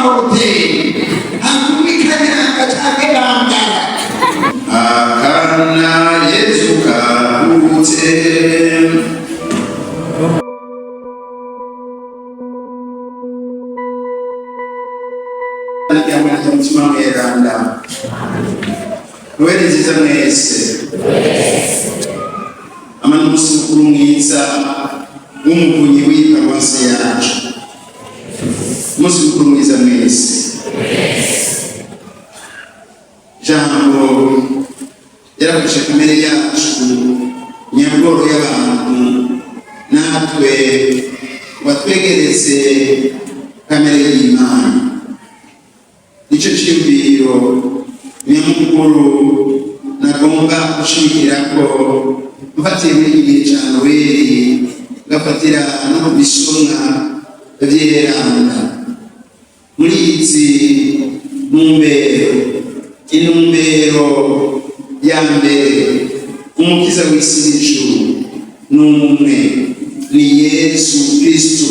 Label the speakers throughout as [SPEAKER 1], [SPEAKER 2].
[SPEAKER 1] Amahoteli hanyuma ikanyanga canke bangara.
[SPEAKER 2] Akana Yezu kavutse. Mutima mweranda, Noheli nziza mwese. Ama n'umunsi mukuru mwiza w'umuvunyi w'iyi paruwasi yacu. Umunsi mukuru mwiza mwese. Jambo yarafashe kamere yacu nyabworo y'abantu, natwe watwegereze kamere y'Imana. Nicyo cyiyumviro nyamukuru nagomba gushimikirako mfatiye muri iki gihe ca Noweli, ngafatira no mu bisomwa vyeranda. Muri izi ntumbero, intumbero ya mbere, umukiza w'isi n'ijuru ni umwe, ni Yesu Kristu.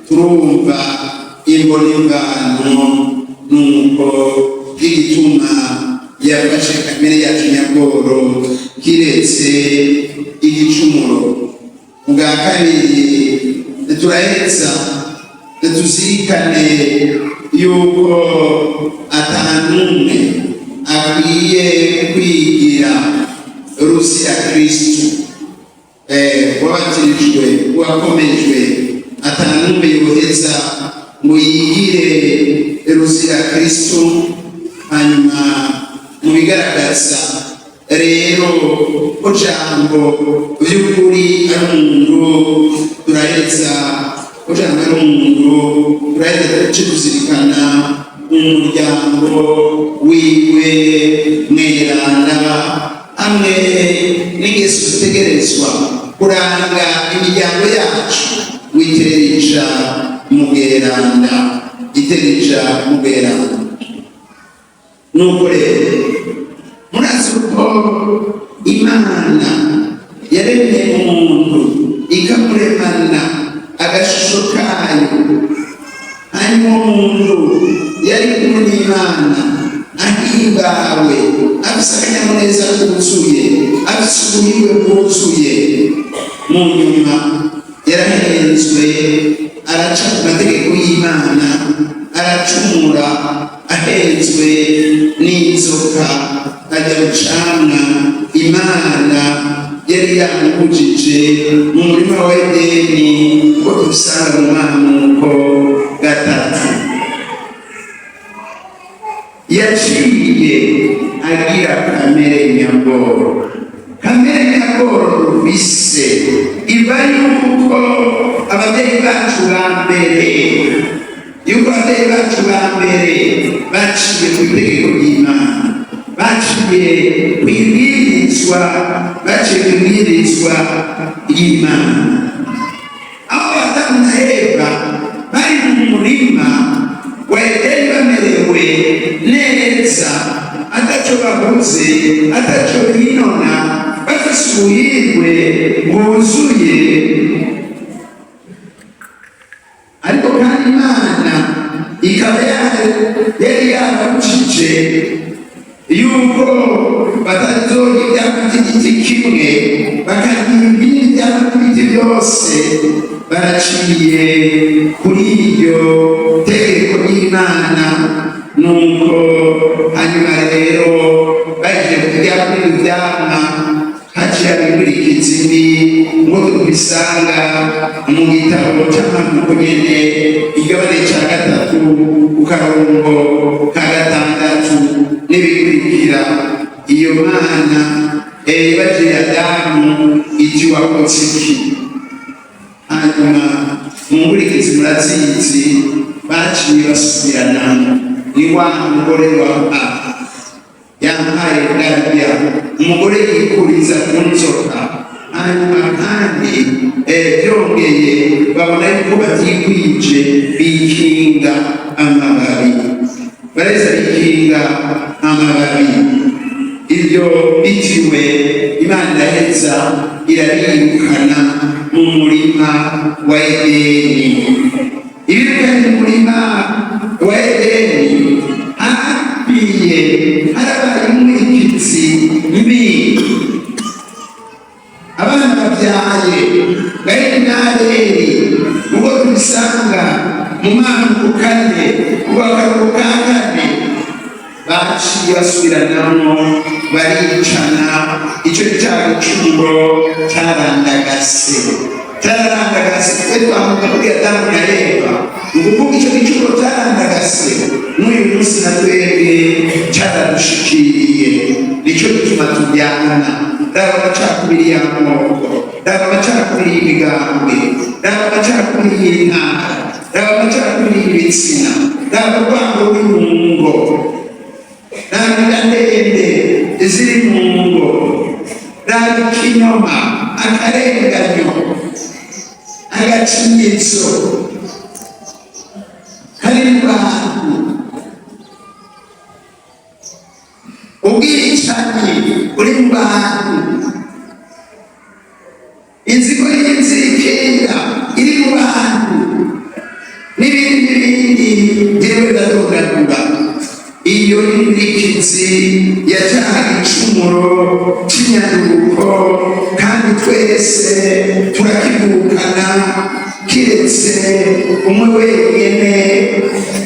[SPEAKER 2] Turumva imbona imvano nuko igituma yafashe kamere yacu nyabworo kiretse igicumuro. Ubwa kabiri, turaheza tuzirikane yuko atanumwe akwiye kwigira ruzira Kristu. Wabatirijwe, wakomejwe, atanumwe yoheza ngo yigire ruzira Kristu. Hanyuma mu bigaragaza rero ko Jambo by'ukuri ari umuntu, turaheza ko Jambo ari umuntu, turaheza duce tuzirikana umuryango wiwe mweranda hamwe n'ingeso zitegerezwa kuranga imiryango yacu. Witereja mu bweranda, itereja mu bweranda. Nuko rero murazi uko Imana yaremye umuntu, ikamuremana agashusho kayo. Hanyuma umuntu yari kumwe n'Imana, ahimbawe, afise akanyamuneza kuzuye, afise ubuhirwe bwuzuye. Mu nyuma yarahenzwe, araca ku mategeko y'Imana, aracumura, ahenzwe n'inzoka, ajya mu camwa Imana yari yamubujije mu murima wa Edeni, ko tubisanga mu Mamuko 3. Yaciye agira kamere nyabworo. Kamere nyabworo dufise iva yuko ababyeyi bacu ba mbere, yuko ababyeyi bacu ba mbere baciye ku itegeko ry'Imana, baciye ku ibwirizwa, baciye ku ibwirizwa ry'Imana. Aho Adamu na Eva bari mu murima wa Edeni bamerewe neza, ataco babuze, ataco binona, bafise ubuhirwe bwuzuye. Ariko kandi Imana ikaba yari yarabujije yuko batazorya ivyamwa vy'igiti kimwe, bakarya ibindi vyamwa by'ibiti byose. Baraciye kuri iryo tegeko ry'Imana. Nuko hanyuma rero baje kurya kuri ibyo vyamwa, haciye haba mbi, ngo tubisanga mu gitabo c'Amavuko nyene, igabane ca 3, ku karongo ka 6 n'ibikurikira. Iyo Mana bagiye Adamu iti: "Wakoze iki?" Hanyuma mu nkurikizi murazizi, baciye basubirana. Ni wa mugore wa yampaye ndarya, umugore yikuriza ku nzoka. Hanyuma kandi byongeye babona yuko batikwije, bikinga amababi, bareza bikinga amababi. Ibyo bitiwe, Imana iraheza irabirukana mu murima wa Edeni. Ibirukanye mu murima wa Edeni.
[SPEAKER 1] Harabaye inkurikizi mbi. Abana babyaye Gahini n'Abeli, ubwo tubisanga mu Manuko 4, kuva akarongo ka 4, baciye basubiranamo, baricana. Icyo cyaha, gicumuro, cyarandagase, cyararandagase. Twe twavuga kuri Adamu na Eva, ni ukuvuga icyo gicumuro cyarandagase, n'uyu munsi na twebwe cyaradushikiriye. Nicyo gituma turyana. Raba amacakubiri y'amoko, raba amacakubiri y'imigambwe, raba amacakubiri y'intara, raba amacakubiri y'ibitsina, raba urwango ruri mu ngo, raba inda ndende ziri mu ngo, raba ikinyoma, akarenganyo, agacinyizo kari mu bantu, ubwicanyi buri mu bantu, inzigo y'inzikira iri mu bantu, n'ibindi n'ibindi ngewe ndadondagura. Iyo ni inkurikizi ya cya gicumuro cy'inyanduruko, kandi twese turakivukana, kiretse umwe wenyine,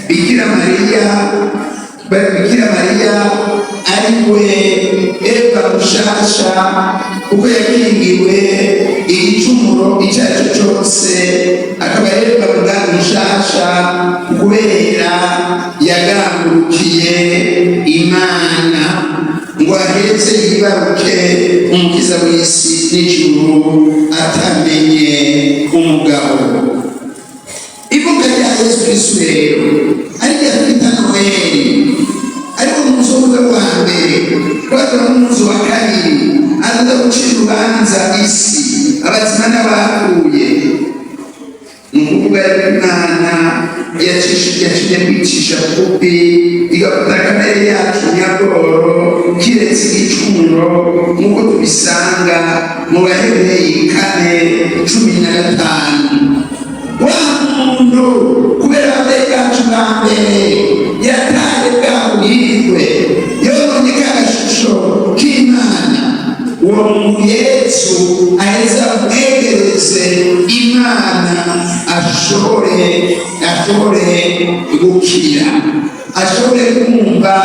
[SPEAKER 1] Bikira Mariya. Bikira Mariya ari we Eva mushasha, kuko yakingiwe igicumuro icyo ari cyo cyose, akaba Eva mugambi mushasha kubera yagamburukiye Imana ngo aheze yibaruke Umukiza w'isi n'ijuru atamenye umugabo. Ivuka rya Yesu Kristu rero, ariryo twita Noheli, ariko umunsi w'ubukwe wa mbere, kubera n'umunsi wa kabiri aza gucira urubanza isi, abazima n'abapfuye. Ni ukuvuga yuko Imana yaciye kwicisha bugufi, igafata kamere yacu nyabworo, kiretse igicumuro, nk'uko tubisanga mu Bahebureyi 4:15. Wa muntu, kubera ababyeyi bacu bwa mbere yataye bwa buhirwe, yononye ka gashusho k'Imana, uwo muntu Yesu aheza amwegereze Imana, ashobore gukira, ashobore kumva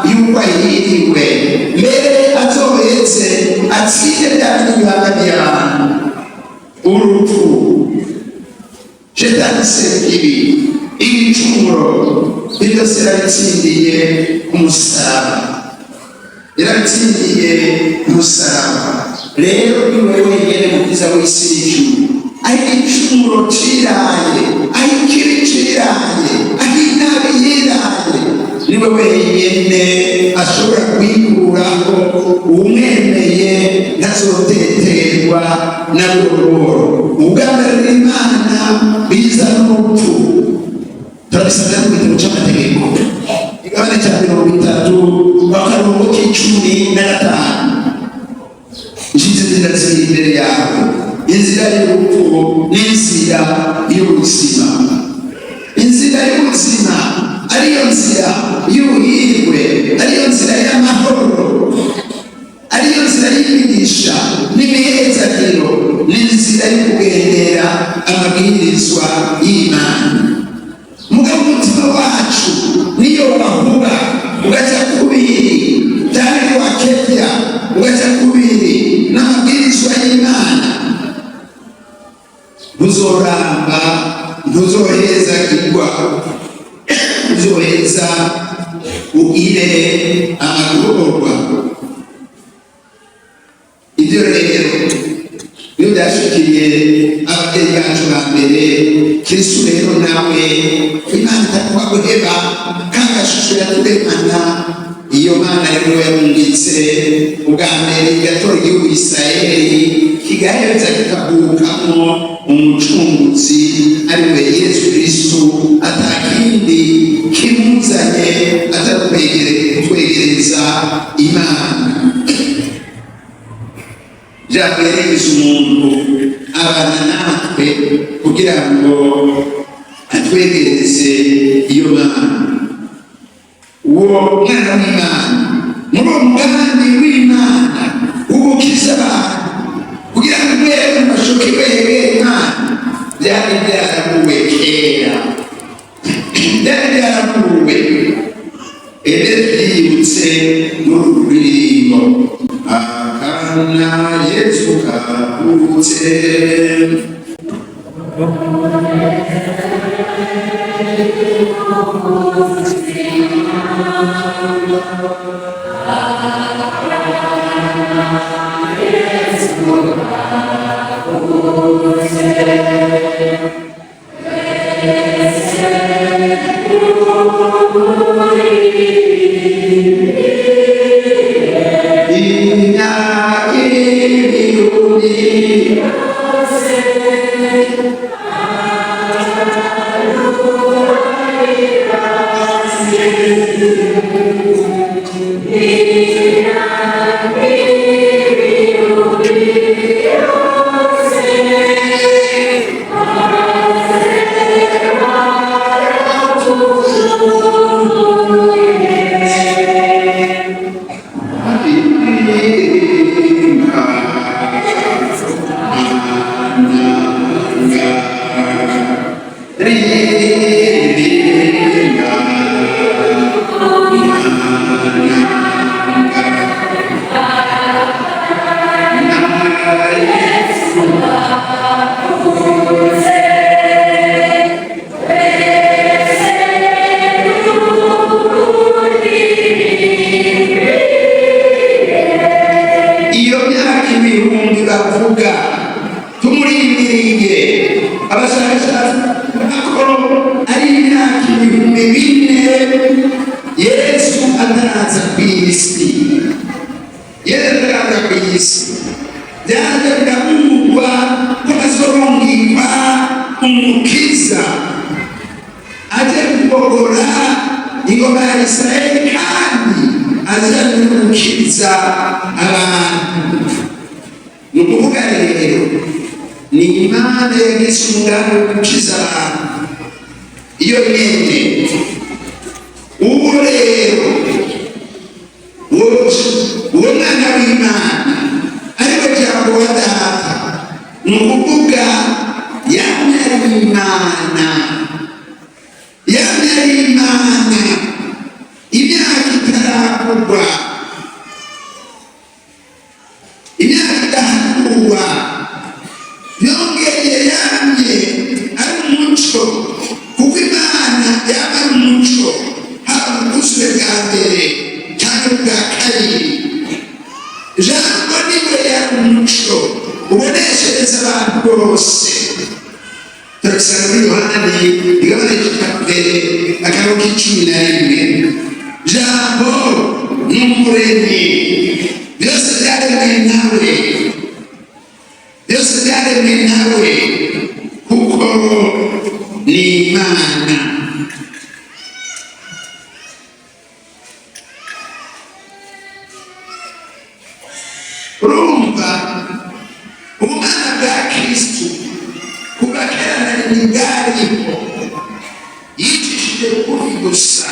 [SPEAKER 1] yuko ahiriwe, mbere azohetse atsinde bya bindi bibangamiye abantu: urupfu, Shetani Sekibi, igicumuro. Ibyo byose yarabitsindiye ku musaraba, yarabitsindiye ku musaraba. Rero ni we wenyine Mukiza w'isi n'ijuru. Aho igicumuro ciraye, aho ikibi ciraye, aho inabi yiraye, niwe wenyine ashobora kuyikuraho. Umwemeye ntazoteterwa na buhoro. Ubwambere Imana biza n'urupfu. Turabisanga mu gitabo cy'Amategeko, igabane cya 30, akarongo k'15: "Nshize inzira ziri imbere yawe, inzira y'urupfu n'inzira y'ubuzima." Inzira y'ubuzima ariyo nzira y'ubuhirwe, ariyo nzira y'amahoro, ariyo nzira y'imigisha n'imihezagiro, n'inzira yo kugendera amabwirizwa y'Imana. Mugabo umutima wacu niyo wahuba ugaca kubiri, cyane wakebya ugaca kubiri n'amabwirizwa y'Imana, ntuzoramba, ntuzohezagirwa, uzoheza ugire amagorwa. Ibyo rero niyo byashikiye ababyeyi bacu ba mbere. Kristu rero nawe, Imana itakuba guheba kagashusho yaturemana. Iyo Mana rero yarungitse ubwa mbere, igatora igihugu Isirayeli, kigaheza kikavukamo Umucunguzi, ari we Yesu Kristu, atakindi kimuzanye atari kutwegereza Imana. Jambo yaremeza umuntu, abana natwe kugira ngo atwegereze iyo Mana. Uwo Mwana w'Imana Ebe twiyibutse muri uru ruririmbo: akana Yesu kavutse. Imyaka ibihumbi. Iyo myaka ibihumbi bavuga tumurindiriye, abashakashatsi bavuga ko ari imyaka 4000 Yesu ataraza ku isi. Yesu ataraza ku isi, byaje biravugwa ko azorungikwa umukiza aje kubogora ingoma ya Isirayeli, kandi aza no gukiza abantu. Ni ukuvuga rero ni Imana yagize umugambi wo gukiza abantu iyo nyene. Uwo rero, uwo mwana w'Imana ariko Jambo wa Data, ni ukuvuga yamye ari Imana, yamye ari Imana imyaka itaravugwa, imyaka idahanurwa. Yongeye yamye ari umuco, kuko Imana yaba ari umuco, haba mu bwuzure bwa mbere cyangwa ubwa kabiri. Jambo niwe yari umuco uboneshereza abantu bose. Turabisanga muri Yohani igabane cya mbere, akarongo k'11. Jambo ni Umuremyi, byose byaremwe nawe, byose byaremwe nawe, kuko ni Imana. Urumva, ubumana bwa Kristu kuva kera na rimwe bwariho, yicishije bugufi gusa.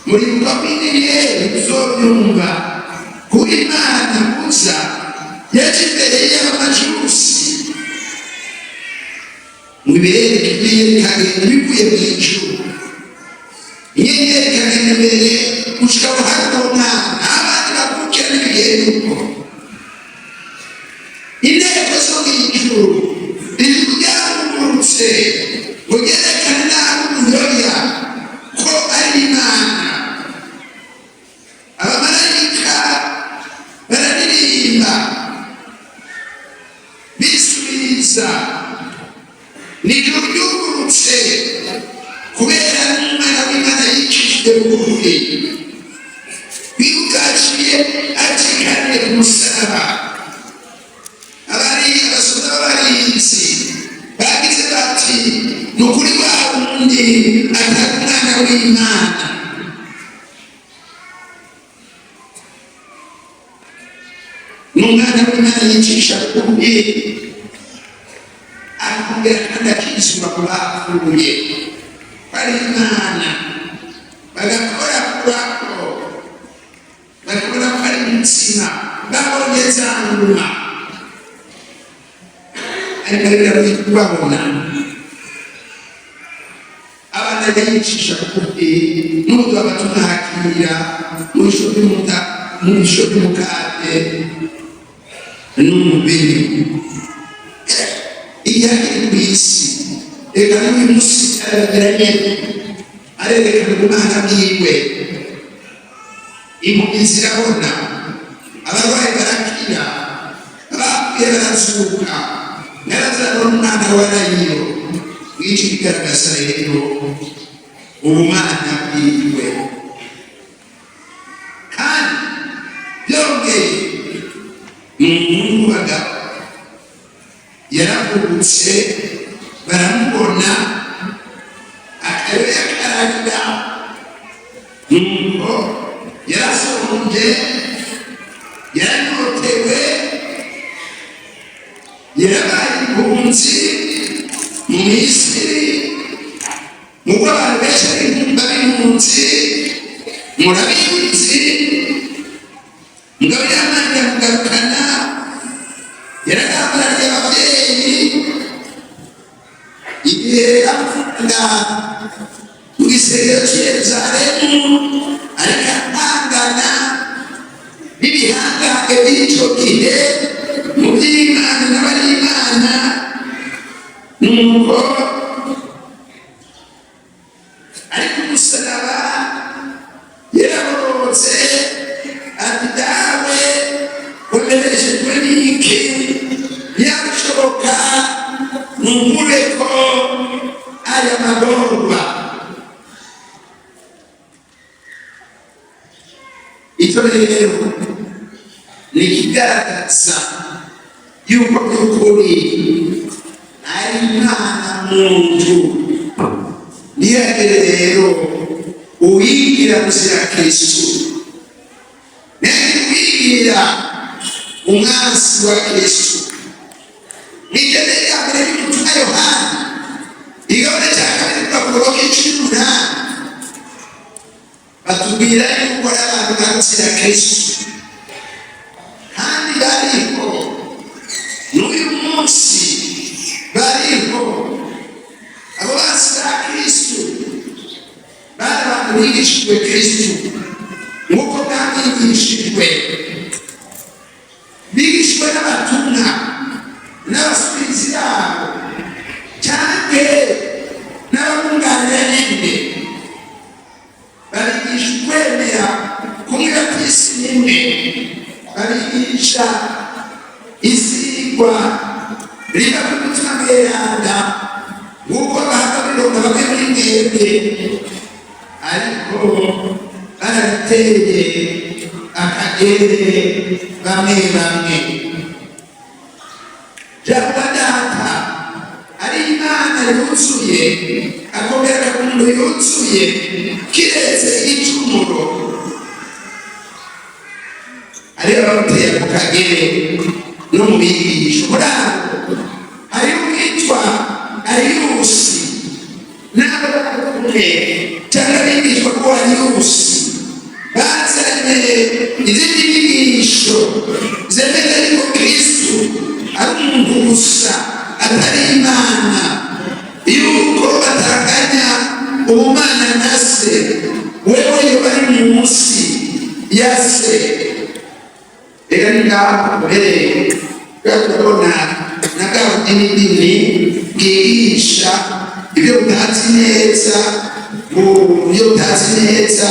[SPEAKER 1] Muri inyenyeri uzobyumva kuba Imana gusa yaje imbere y'Abamajusi ngo ibereke inyenyeri, ikagenda bivuye mu ijuru, inyenyeri ikagenda imbere gushika aho hari uwo mwana, abandi bavukira n'ibigenda uko. Inteko zo mu ijuru, ijuru ryarugurutse ngo ryerekane nabi ubuyoya ko ari Imana. Abamarayika bararirimba bisubiza. Ni ijuru ryugurutse kubera n'umwana w'Imana yicishije bugufi, wibukaciye acikaniye ku musaraba. Abari abasoda b'abarinzi bagize bati: "Ni ukuri wa wundi atari umwana w'Imana." Ni umwana w'Imana yicisha bugufi, akongera kandi akizura ku bapfuye ko ari Imana, bagakora kurako, bakabona ko ari umutsima, babonye za nguma, ariko rero kubabona abana. Yamara yicisha bugufi, n'ubu tukaba tumwakira mu ishusho ry'umukate n'umuvinyu. Iyo akiri ku isi, reka n'uyu munsi aragira nyene, arerekana ubumana bwiwe. Impumyi zirabona, abarwayi barakira, abapfuye barazuka. Narazana n'umwana wa Yayiro. Ngiki kigaragaza rero ubumana bwiwe. Kandi byongeye, ni umuntu w'abagabo, yaravutse baramubona, akayoya kararira, nuko yarasonje, yaranyotewe, yarabaye impunzi mu Misiri, nk'uko abantu benshi ari baba impunzi, murabizi. Mugabo yamana iramugarukana. Yaragambarariye ababyeyi igihe apfuga mu gisengero cy'i Yerusalemu, ariko ahangana n'ibihangange by'icyo gihe mu by'Imana n'abari Imana. Nuko ariko umusaraba yaraborotse ati: "Dawe, wemereshejwe n'iki? Yabishoboka nungure ko aya magorwa." Icyo rero ni ikigaragaza yuko by'ukuri ari Imana muntu. Ntiyagire rero uwigira nzira Kristu, ntiyagire uwigira umwansi wa Kristu. Nigeze ya mbere y'umutumwa Yohana, igabane cya kabiri, urupapuro rw'icumi n'umunani, batubwira yuko ari abantu banzira Kristu, kandi bariho n'uyu munsi, bariho. Abo bansi ba Kristu bari abantu bigishijwe Kristu nk'uko mwamwigishijwe, bigishijwe n'abatumwa n'abasubizi babo cyangwa n'ababunganira nyine, babigisha ukwemera kumwe, batisi imwe, babigisha isigwa riva ku mutima mweranda, nk'uko bahava bironka bamwe muri mwebwe, ariko barabiteye akagere bamwe bamwe. Jambo Data ari Imana yuzuye, akongera akaba umuntu yuzuye kiretse igicumuro. Hariyo abamuteye ako kagere no mu bigisho. Muri abo hariho uwitwa Ariyusi n'abo bari kumwe, cyangwa abigishwa ko Ariyusi bazanye izindi nyigisho zemeza yuko Kristu ari umuntu gusa, atari Imana, yuko batanganya ubumana na Se, wewe yoba ari munsi ya Se. Reka ni ngaho uhereye, turabona na bwa budini bwigisha ibyo butazi neza, mu buryo butazi neza,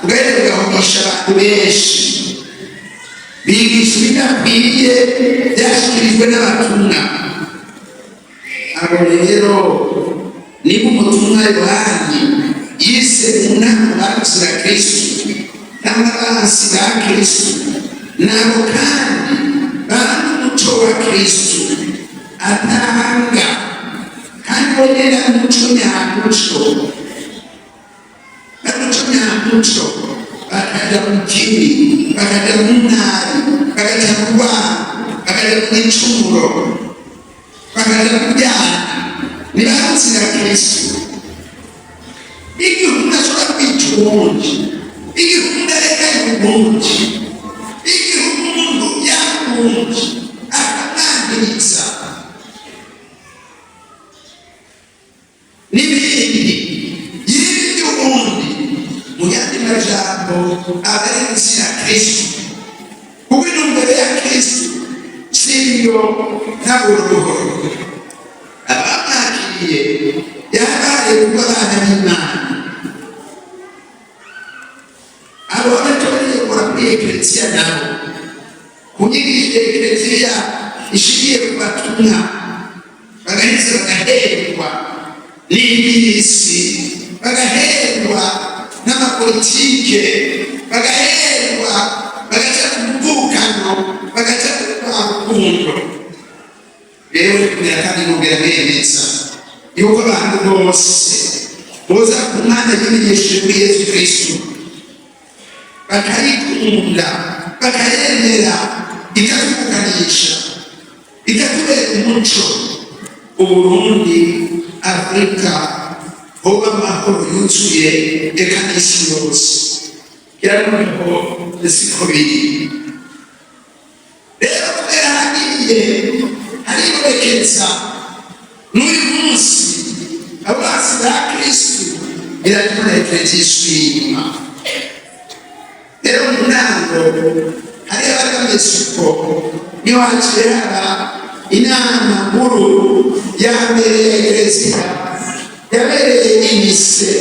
[SPEAKER 1] bugahita bugahugisha abantu benshi, bigisha ibidakwiye byashyikirijwe n'abatumwa. Abo rero niba umutumwa Yohani yise mu nama bakira Kristu cyangwa abansi ba Kristu, nabo kandi banga umuco wa Kristu atanga, kandi bo nyene ari umuco nyamuco, ari umuco nyamuco, bakaja mu kibi, bakaja mu nabi, bakaja mu rwango, bakaja mu gicumuro, bakaja mu byaha, ntibazira Kristu. Igihe umuntu ashobora kwica uwundi, igihe umuntu arenganya uwundi, igihe umuntu yakundi akamwangiriza n'ibindi. Mu yandi majambo, aba ari munsi ya Kristu, kuko intumbero ya Kristu siyo na buhoro buhoro. Abamwakiriye yabaye kuba abana b'Imana, abo batoriyobora muri Ekereziya nabo ku nyigisho ya Ekereziya ishingiye ku batumwa, bagaheza bagahendwa n'iby'isi, bagahendwa n'amapolitike, bagahendwa, bagaca ku mvukano, bagaca ku rukundo. Rero kumera kandi nongera nemeza yuko abantu bose boza ku mwana yimenyesheje kuri Yesu Kristu, bakayikunda, bakayemera, ikatuvukanisha, ikatubera umuco, Uburundi, Afurika hoba amahoro yuzuye, eka n'isi yose. Noneho siko biri rero, kubera hagiye haribonekeza n'uyu munsi abansi ba Kristu iratunekereza inyuma. Rero mu ntango hariho abari bameze uko, niho haciye haba inama nkuru ya mbere ya Ekereziya yabereye i Nise,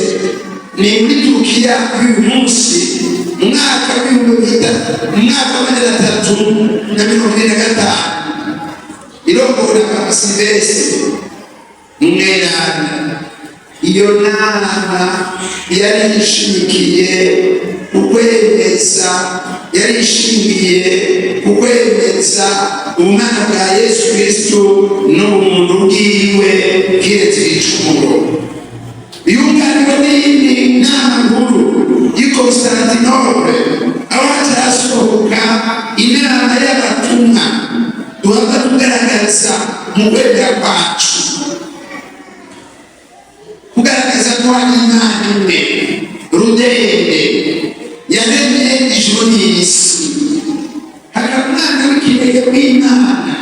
[SPEAKER 1] ni muri Turukiya y'uyu munsi, mu mwaka w'ibihumbi, mu mwaka wa 345, irongowe na Papa Silvestre Umweranda. Iyo nama yari ishimikiye ukwemeza, yari ishingiye ku kwemeza ubumana bwa Yesu Kristu n'ubumuntu bwiwe bwiretse ibicumuro. Yunganiwe n'iyindi nama nkuru y'i Constantinople, aho hacasohoka inama y'abatumwa duhava tugaragaza mu kwemera kwacu, kugaragaza ko hari Imana imwe rudende yaremye ijuru n'isi, hakaba umwana w'ikinege w'Imana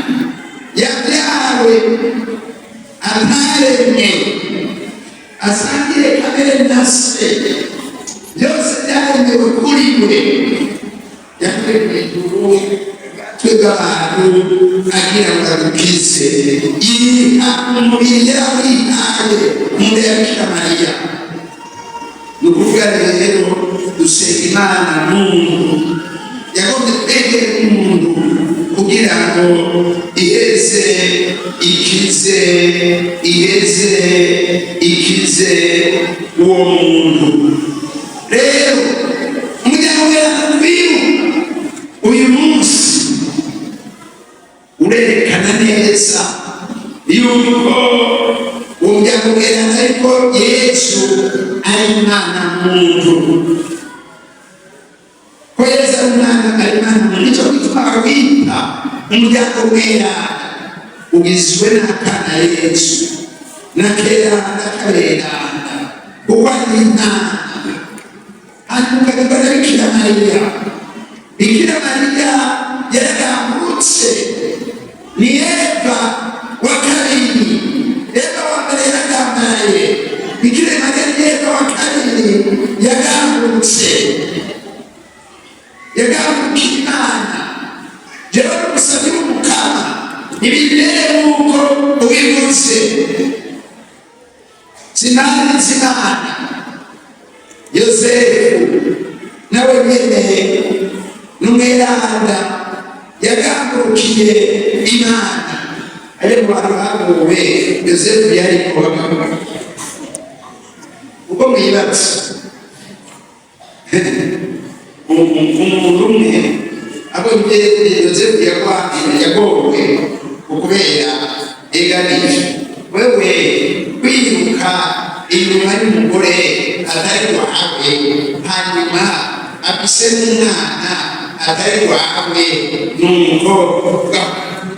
[SPEAKER 1] yabyawe ataremwe, asangiye kamere na Se, byose byaremewe kuri we, yavuye mu ijuru twebwe abantu agira ngo adukize, yiha umubiri, yarawihaye mu nda ya Bikira Mariya. Ni ukuvuga rero dusenga Imana muntu yagombye kwegera umuntu kugira ngo iheze ikize, iheze ikize uwo muntu. Rero umuryango w'Abiru uyu munsi urerekana neza yuko uwo muryango mweranda, ariko Yesu ari Imana muntu, ko Yesu ari umwana, ari Imana muntu. Nicyo gituma wita umuryango mweranda ugizwe n'akana Yesu n'akeranda kaberanda, kuko ari Imana. Hanyuma ukagirwa na Bikira Mariya. Bikira Mariya yaragambutse, ni Eva wa kabiri. Eva wa mbere yaragambaraye, Bikira Mariya ni Eva wa kabiri yagambutse, yagambukiye Imana. Jewe n'umusabyi w'Umukama, ntibibere nk'uko ubivuze, sinari Imana. Yosefu nawe nyene n'umweranda yagamburukiye Imana. Ari mu bantu baguwe, Yosefu yari uko mwibatse umuntu umwe abonye Yosefu yagowe ukubera eganije wewe kwiruka inyuma y'umugore atari wawe, hanyuma afise n'umwana atari wawe, nuko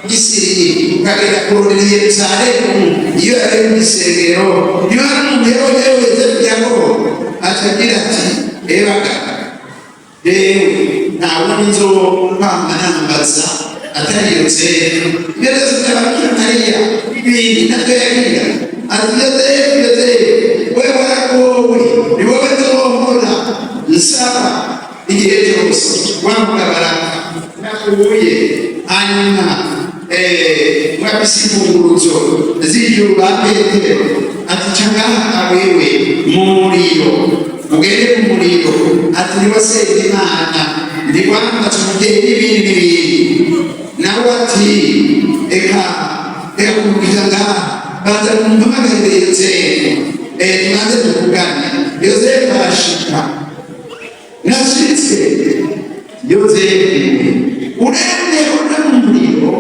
[SPEAKER 1] Misiri ukagenda kurondera i Yerusalemu. Iyo yari mu isengero, iyo hari umuntu yabonye Yosefu yagowe, acagira ati: "Ebaga rero nta wundi nzokwama nambaza atari Yosefu." Ibyo byose by'abakira Mariya, ibindi ntabyo yagira. Ati: "Yosefu, Yosefu, wewe waragowe, ni wowe nzohora." Nsaba igihe cyose wavuga baraka nakuye, hanyuma mwafise imfunguruzo z'ijuru ba Petero, ati ca ngaha wewe mu muriro, ugende mu muriro, ati niwasenga Imana, ndiwambaza umubyeyi n'ibindi n'ibindi. Nawe ati eka reka kumubwira ngaha, banza mumpamagarire Yozefu, tubanze tuvugane. Yozefu arashika. Nashitse Yozefu uremye uri mu muriro,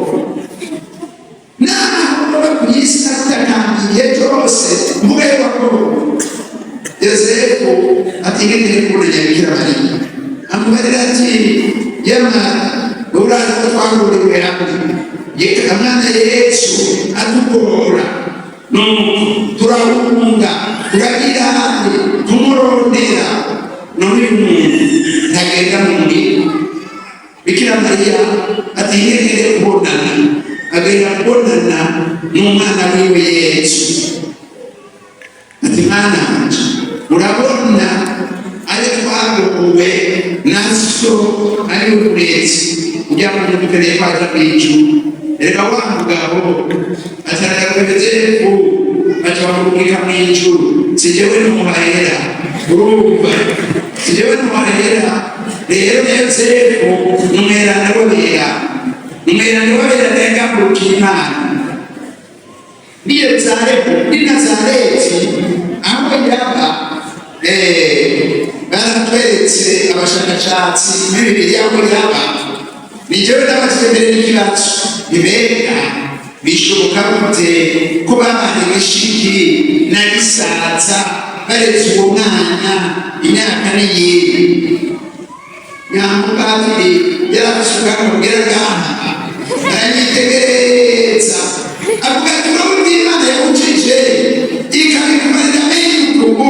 [SPEAKER 1] naho baba ku isi atakambiye cyose mvuga yuko Yozefu atigeze kubona Bikira Mariya, amubarira ati yamara uraza ko twahuriwe hamwe mwana Yesu atugora, nuko turahunga, turagira handi tumurondera, none uyu muntu ntagenda mu muriro. Bikira Mariya ati yegere kubonana, agenda kubonana n'umwana wiwe Yesu, ati mwana wanje, urabona ayo twagowe na so ari we kuretse kugira ngo dukeneye kwaza kw'ijuru. Reka wa mugabo ataragaruka, Yozefu baca bamurungika mw'ijuru. Si jewe numuhahera, urumva, si jewe numuhahera. Rero Yozefu n'umweranda w'abera, umweranda w'abera ndayagamburukiye Imana ni Yerusalemu, ni Nazareti aho yaba. Baratweretse abashakashatsi muri Bibiliya aho yaba. Ni jewe nabajije mbere n'ikibazo: ibega bishoboka gute ko babanye bishiki na gisaza, baretse uwo mwana imyaka n'iyindi? Nyamupadiri yarafise ubwanwa bugera ngaha, aranyitegereza avuga ati urabona, Imana yagucije ikabikumarira amenyo ubu,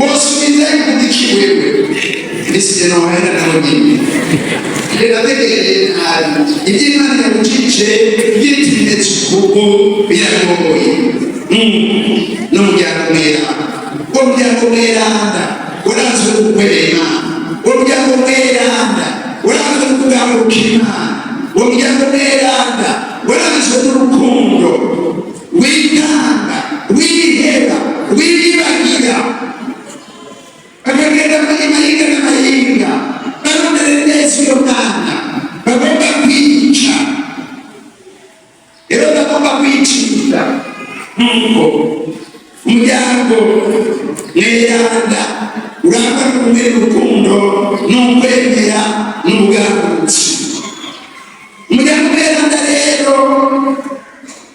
[SPEAKER 1] wosubizayo umuziki wewe nisije nohera nawe nyine. Rero ategereye nabi ibyo Imana yagucije byitindetse ubu biragoye. N'umuryango mweranda, uwo muryango mweranda uranzwe no gukorera Imana, uwo muryango mweranda uranzwe no kugaruka Imana, uwo muryango mweranda uranzwe n'urukundo witanga, wiheba, wiyibagira, bakagenda mahinga n'amahinga barondera neza uyo mwana bagomba kwica. Rero bagomba kwicira nuko umuryango mweranda urangwa n'ubumwe n'urukundo n'ukwemera n'ubwagutse. Umuryango mweranda rero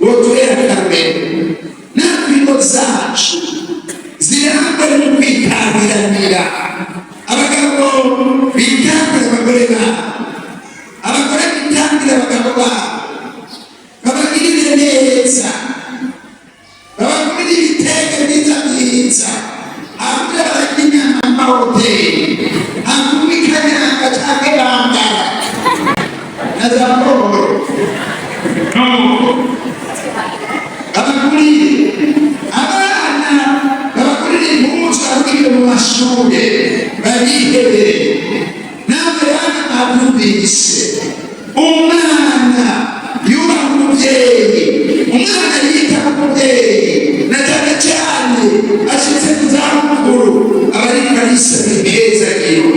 [SPEAKER 1] wotubera akarorero, natwe ingo zacu zirangwa no kwitangiranira. Abagabo bitangira abagore babo, abagore bitangira abagabo babo, babagirire neza, babagurire ibitenge byiza byiza, hamwe bararya inyama mu mahoteli, hanyuma ikanyanga canke bambara na za mboro. Babagurire abana, babagurire impuzu, abagurire mu mashure, babihebere. Nawe bana mwabyumvise, umwana yubaha umubyeyi, umwana yita ku mubyeyi, na cyane cyane ashitse mu zabukuru, aba ariko arisaba ibihezagiro,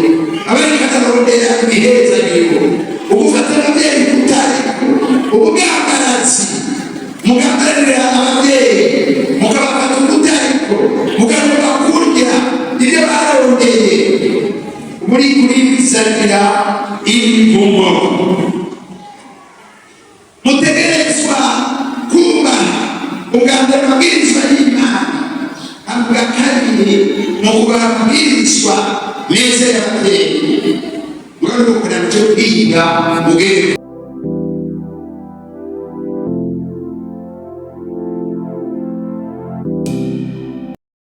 [SPEAKER 1] aba ariko ararondera ibihezagiro. Ugufata ababyeyi kutariko ubugambarazi, mugambarira ababyeyi, mukabafata ukutariko, mukagomba kurya ibyo barondeye, muri kurizanira imivumo. Mutegerezwa kubaha ubwa mbere amabwirizwa y'Imana, ubwa kabiri mu kubaha amabwirizwa meza y'ababyeyi. Mugabo kugira ngo cyo kwiga mugere.